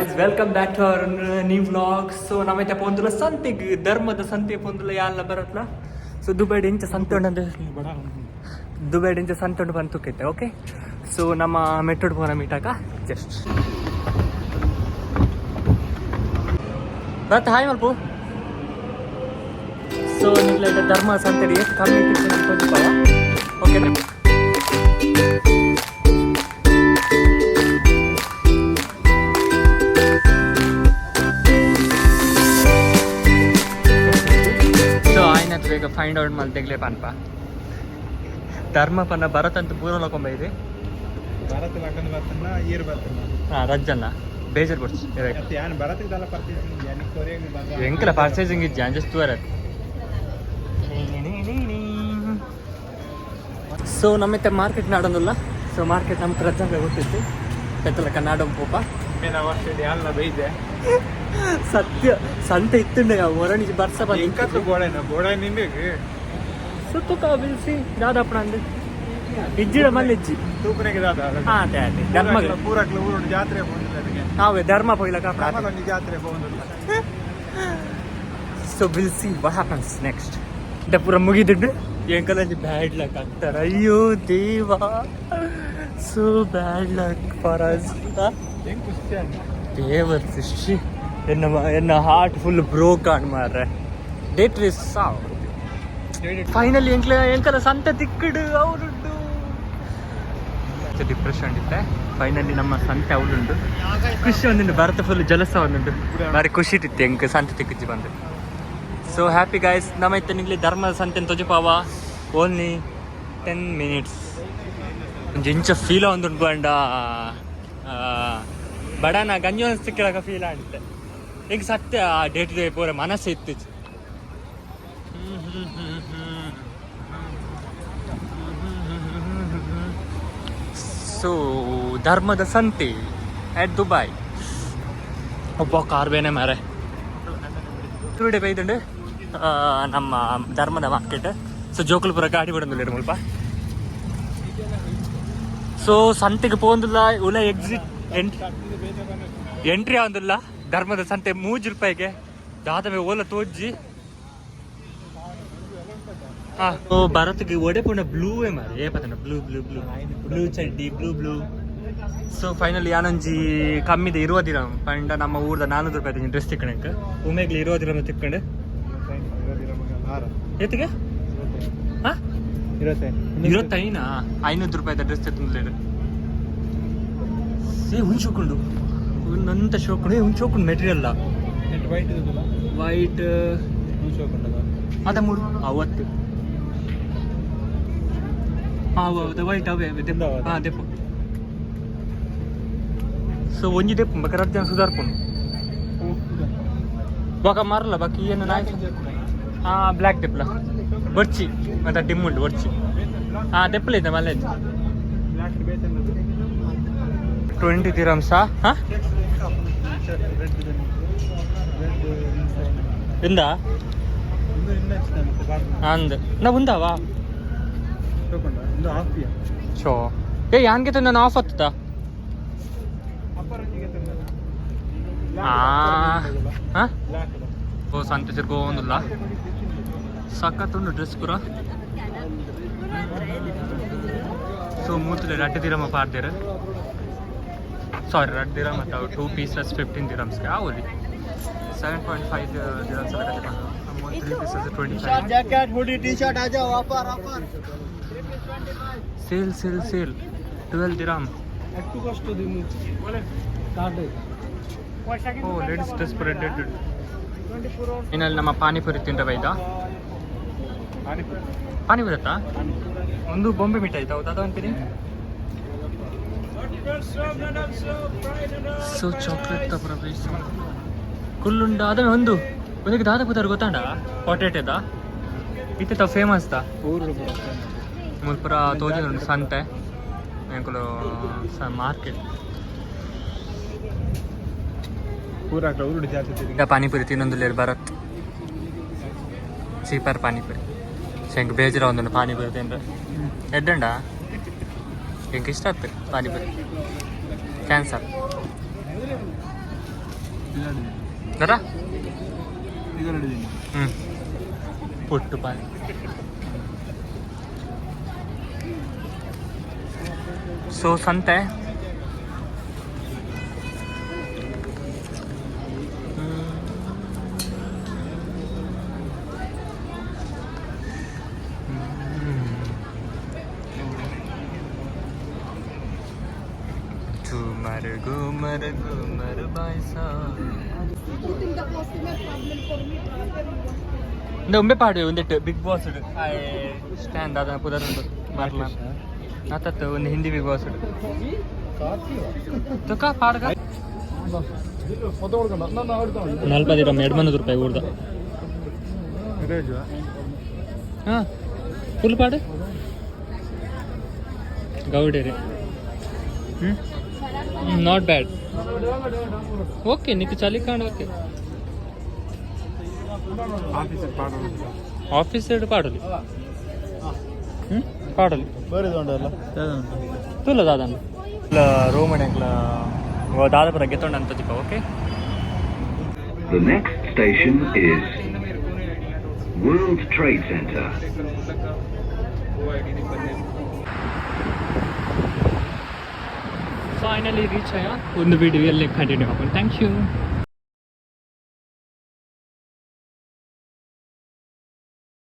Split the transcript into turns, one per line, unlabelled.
Guys, welcome back to our new vlog. So ನಮ್ಮೈತೆ ಪೊಂದುಲ ಸಂತೆಗ್, ಧರ್ಮದ ಸಂತೆ ಪೊಂದುಲ ಯಾಲ್ಲ ಬರತ್ಲ. ಸೊ ದುಬೈಡ್ ಇಂಚ ಸಂತೆ ಉಂಡು, ದುಬೈಡ್ ಇಂಚ ಸಂತೆ ಉಂಡು ಬಂದು ತುಕ್ಕೈತೆ. ಓಕೆ, ಸೊ ನಮ್ಮ ಮೆಟ್ರೋಡ್ ಪೋನ ಮೀಟಾಕ ಜಸ್ಟ್ ಬರತ್ ಹಾಯ್ ಮಲ್ಪು. ಸೊ ನಿಗ್ಲ ಧರ್ಮ ಸಂತೆ ಎಷ್ಟು ಕಮ್ಮಿ ತೋಜಿಪಾವ. ಓಕೆ, ಸೊ ಆಯ್ನತ್ ಬೇಗ ಫೈಂಡ್ ಔಟ್ ಮಲ್ತೆಗ್ಲೆ ಪನ್ಪ. ಧರ್ಮ ಪನ್ನ ಭರತ್ ಅಂತ ಪೂರ ಲಕೊಂಬ ಇದೆ.
ಭಾರತ ಲಕ್ಕಂದು ಬರ್ತನ ಈರ್ ಬರ್ತನ.
ಹಾ, ರಜ್ಜನ್ನ ಬೇಜಾರ್ ಬಡ್ಸ್.
ಮತ್ತೆ ಯಾನ್ ಭರತ್ಗೆ ದಲ್ಲ ಪರ್ಚೇಸಿಂಗ್ ಯಾನ್ ಕೊರಿಯಂಗ್ ಬಂದ.
ಎಂಕಲ ಪರ್ಚೇಸಿಂಗ್ ಇಜ್ಜಿ, ಜಸ್ಟ್ ತೂರತ್. ಸೊ ನಮ್ಮಿತ್ತೆ ಮಾರ್ಕೆಟ್ ನಾಡೊಂದುಲ್ಲ. ಸೊ ಮಾರ್ಕೆಟ್ ನಮ್ಮ ರಜ್ಜಂಗ ಗೊತ್ತಿತ್ತು ಪೆತ್ತಲ ಕನ್ನಡ ಪೋಪ.
ಮೇನ ವರ್ಷ ಯಾನ್ಲ ಬೈದೆ.
ಸತ್ಯ ಸಂತೆ ಇತ್ತುಂಡ ಒರಣಿ ಬರ್ಸ.
ಎಂಕತ್ತು ಗೋಡೆನ ಗೋಡೆ ನಿಂಗೆ.
ಸುತ್ತುಕ ಬಿಲ್ಸಿ ದಾದಾಪಣ ಅಂದ್ ಇಜ್ಜಿಡ ಮಲ್ಲ ಇಜ್ಜಿ.
ತೂಪನೆಗೆ ದಾದ.
ಹಾ, ಅದೇ ಅದೇ ಧರ್ಮ.
ಪೂರಕ್ಲ ಊರು ಜಾತ್ರೆ ಪೋಂದಿಲ್ಲ ಅದಕ್ಕೆ.
ನಾವೇ ಧರ್ಮ ಪೋಯ್ಲಕ.
ನಮ್ಮದೊಂದು ಜಾತ್ರೆ ಪೋಂದಿಲ್ಲ.
So we'll see what happens next. ಪೂರ ಮುಗಿದುಂಡು. ಎಂಕಲಂಜಿ ಬ್ಯಾಡ್ ಲಕ್ ಆಗ್ತಾರೆ. ಅಯ್ಯೋ ದೇವಾ, so bad luck for us.
ಹೆಂಗ್ ಖುಷಿ ಅಣ್ಣ.
ದೇವರ್ ಸೃಷ್ಟಿ, ಎನ್ನ ಎನ್ನ ಹಾರ್ಟ್ ಫುಲ್ ಬ್ರೋಕ್ ಆನ್ ಮಾರ್ರೆ. ಡೇಟ್ ರೇಸ್ ಫೈನಲಿ ಎಂಕ್ಲ ಎಂಕಲ ಸಂತೆ ತಿಕ್ಕಡು ಅವರುಂಡು. ಡಿಪ್ರೆಷನ್ ಇತ್ತೆ. ಫೈನಲಿ ನಮ್ಮ ಸಂತೆ ಅವಳುಂಡು. ಖುಷಿ ಒಂದುಂಡು. ಭರತ ಫುಲ್ ಜಲಸ ಒಂದುಂಡು. ಬಾರಿ ಖುಷಿ ಇತ್ತು ಎಂಕ್ ಸಂತೆ ತಿಕ್ಕುಜಿ ಬಂದು. ಸೊ ಹ್ಯಾಪಿ ಗಾಯ್ಸ್. ನಮ್ಮ ಇತ್ತೆ ನಿಗ್ಲಿ ಧರ್ಮದ ಸಂತೆ ತೊಜಪಾವ. Only 10 minutes. ಒಂಜಿ ಇಂಚ ಫೀಲ್ ಒಂದುಂಡು ಪಂಡ ಬಡನ ಗಂಜಿ ಸಿಕ್ಕಿಳಕ ಫೀಲ್ ಆಗುತ್ತೆ ಈಗ. ಸತ್ಯ, ಆ ಡೇಟ್ ಪೂರ ಮನಸ್ಸು ಇತ್ತು. ಸೊ ಧರ್ಮದ ಸಂತೆ ಅಟ್ ದುಬೈ. ಒಬ್ಬ ಕಾರ್ ಬೇನೆ ಮಾರೆ ಟೂ ಡೇ ಬೈದುಂಡು ನಮ್ಮ ಧರ್ಮದ ಮಾರ್ಕೆಟ್. ಸೊ ಜೋಕುಲ್ಪುರ ಗಾಡಿ ಬಿಡೊಂದುಲ್ಲೆರ್ ಮುಲ್ಪ. ಸೊ ಸಂತೆಗೆ ಪೋಂದುಲ್ಲ. ಉಲ ಎಕ್ಸಿಟ್ ಎಂಟ್ರಿ ಆವೊಂದುಲ್ಲ. ಧರ್ಮದ ಸಂತೆ 3 ರೂಪಾಯಿಗೆ ದಾದಮೆ ಓಲ ತೋಜ್ಜಿ. ಹಾ, ಓ ಭರತ್ಗೆ ಒಡೆ ಪುಂಡ ಬ್ಲೂ ಮಾರೆ. ಏ ಪತನ ಬ್ಲೂ ಬ್ಲೂ ಬ್ಲೂ ಬ್ಲೂ ಚಡ್ಡಿ, ಬ್ಲೂ ಬ್ಲೂ. ಸೊ ಫೈನಲಿ ಯಾನೊಂಜಿ ಕಮ್ಮಿದ 20 ದಿರಮ್ ಪಂಡ ನಮ್ಮ ಊರ್ದ 400 ರೂಪಾಯಿ ಡ್ರೆಸ್ ತಿಕ್ಕಣಕ್ಕೆ. ಉಮೇಗ್ಲಿ 20 ದಿರಮ್ ತಿಕ್ಕಂಡು. ಏತಿಗೆ? ಹಾ, ಇರುವತ್ತೈನಾ? 500 ರೂಪಾಯಿದ ಡ್ರೆಸ್ ತಿಂದ್ಲೇರು. ಏ, ಒಂದು ಶೋಕುಂಡು, ಒಂದಂತ ಶೋಕುಂಡು. ಏ, ಒಂದು ಶೋಕುಂಡು ಮೆಟೀರಿಯಲ್.
ವೈಟ್.
ವೈಟ್. ಅದ ಮೂರು ಅವತ್ತು. ಹೌದು, ವೈಟ್ ಅವೇ. ಹಾಂ, ದೆಪ್ಪು. ಸೊ ಒಂಜಿ ದೆಪ್ಪು ಬಕ ರಡ್ಡ್ ಜನ ಸುಧಾರ್ಪುಂಡು. ಬೊಕ ಮಾರಲ್ಲ ಬಾಕಿ ಏನು ನಾಯಿ. ಹಾ, ಬ್ಲ್ಯಾಕ್ ದೆಪ್ಪಲ ಬೊರ್ಚಿ. ಮತ್ತೆ ಡಿಮ್ ಉಂಟು, ಬೊರ್ಚಿ. ಹಾ, ದೆಪ್ಪಲ ಇದೆ ಮಲ್ಲ. 20 ದಿರಮ್ಸಾ? ಹಾ, ಇಂದ ಅಂದ್ ನಾ ಉಂದಾವಾ. ಶೋ, ಏ ಯಾನ್ಗೆ ನಾನು ಆಫ್ ಆತದ. ಆ ಹಾ, ಓ ಸಂತೆ ತಿರ್ಗೋಂದುಲ್ಲ. ಸಖತ್ ಉಂಡು ಡ್ರೆಸ್ ಪೂರ. ಸೊ ಮೂತಲೆ 2 ದಿರಮ ಪಾಡ್ದೇರು. ಸಾರಿ, 2 ದಿರಮ್ ಮತ್ತು 2 ಪೀಸಸ್ 15 ದಿರಮ್ಸ್ಗೆ ಆವಲಿ. 7.5 ದಿರಮ್ಸ್ ಎಲ್ಲ. 3 pieces 25.
Jacket, hoodie, T shirt, आ जाओ, offer offer.
Sale sale sale, 12 dirham.
একটু কষ্ট দিমু কার্ডে.
ಓ, ಲೇಡೀಸ್ ಡ್ರೆಸ್ ಪೂರ ರೆಡ್. ಇನ್ನಲ್ಲಿ ನಮ್ಮ ಪಾನಿಪುರಿ ತಿಂಡ ಬೈದ. ಪಾನಿಪುರಿ ಆತಾ ಒಂದು ಬೊಂಬೆ ಮಿಠಾಯಿ ಹೌದಾ? ಅದು ಅಂತೀನಿ. ಸೊ ಚಾಕ್ಲೇಟ್ ತಪುರ ಬೇಸ್ ಕುಲ್ಲುಂಡ. ಅದೇ ಒಂದು ಒಂದಕ್ಕೆ ದಾದ ಪುದಾರ್ ಗೊತ್ತಾಂಡ? ಪೊಟೆಟೋದ ಇತ್ತೆ ತಾವು ಫೇಮಸ್ ದ. ಮುಲ್ಪುರ ತೋಜಿನ ಸಂತೆ ಎಂಕುಲು ಮಾರ್ಕೆಟ್.
ಪೂರಾ ಊರು ಜಾತ್ರೆ.
ಈಗ ಪಾನಿಪುರಿ ತಿನ್ನೊಂದುಲ್ಲೇರು ಭರತ್. ಚೀಪರ್ ಪಾನಿಪುರಿ. ಶಂಕ್ ಬೇಜಾರ ಒಂದೊಂದು ಪಾನಿಪುರಿ ತಿಂದ್ರೆ ಎಡ್ಡಂಡ. ಎಂಕ್ ಇಷ್ಟ ಆಯ್ತು ಪಾನಿಪುರಿ. ಕ್ಯಾನ್ಸರ್. ದಾದಾ? ಪುಟ್ಟು ಪಾಯ್. ಸೊ ಸಂತೆ. घूमर घूमर घूमर बायसा. ಇಂದ ಒಂಬೆ ಪಾಡುವೆ ಒಂದೆಟ್ಟು big boss stand ದಾದ ಪುದರ್ ಉಂಡು ಮರ್ಲ ಆತತ್ತು ಒಂದು ಹಿಂದಿ ಬಿಗ್ ಬಾಸ್ ತುಕ ಪಾಡ್ಗ. ನಲ್ಪದಿರಮ್ಮ 200 ರೂಪಾಯಿ ಊರ್ದ. ಹಾಂ, ಫುಲ್ ಪಾಡು ಗೌಡೇರಿ. ಹ್ಞೂ, not bad. Okay, Nick ಚಳಿ ಕಾಣ. ಓಕೆ, ಆಫೀಸ್ ಪಾಡಲಿ. ಹ್ಞೂ, ಪಾಡಲಿ. ತುಲ್ಲ ದಾದನ್ ರೋಮನ್ ಎಂಕ್ಲ ದಾದಪುರ ಗೆತ್ತೊಂಡ ಅಂತ ಚಿಕ್ಕ. Okay.
The next station is World Trade Center.
Finally reach ಆಯ. ಒಂದು ವಿಡಿಯೋ ಅಲ್ಲಿ ಕಂಟಿನ್ಯೂ ಹಾಕೊಂಡು. Thank you.